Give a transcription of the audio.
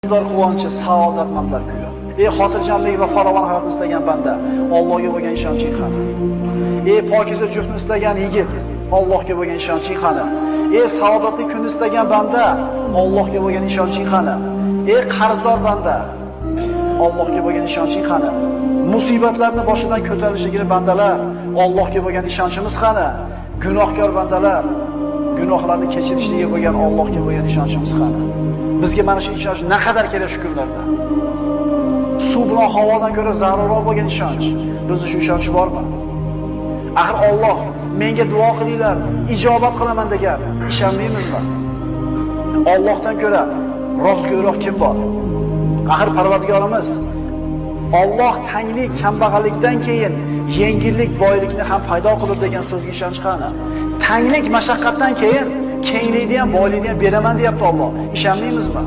Ro'zg'or quvonchi, saodatmandlar kuyi. Ey xotirjamlik va farovon hayotni istagan banda, Allohga bo'lgan ishonching qani? Ey pokiza juftni istagan yigit, Allohga bo'lgan ishonching qani? Ey saodatli kunni istagan banda, Allohga bo'lgan ishonching qani? Ey qarzdor banda, Allohga bo'lgan ishonching qani? Musibatlarni boshidan ko'tarishligini bandalar, Allohga bo'lgan ishonchimiz qani? Gunohkor bandalar, gunohlarni kechirishligiga bo'lgan Allohga bo'lgan ishonchimiz qani? Bizga mana shu ishonch naqadar kerak shu kunlarda. Suv bilan havodan ko'ra zarurroq bo'lgan ishonch. Bizda shu ishonch bormi? Axir Alloh menga duo qilinglar, ijobat qilaman degan, ishonmaymizmi? Allohdan ko'ra rostgo'yroq kim bor? Axir Parvardigorimiz Alloh tanglik, kambag'allikdan keyin yengillik, boylikni ham paydo qilur degan so'zga ishonch qani? Tanglik, mashaqqatdan keyin kenglikni ham, boylikni ham beraman deyapti Alloh. Ishonmaymizmi?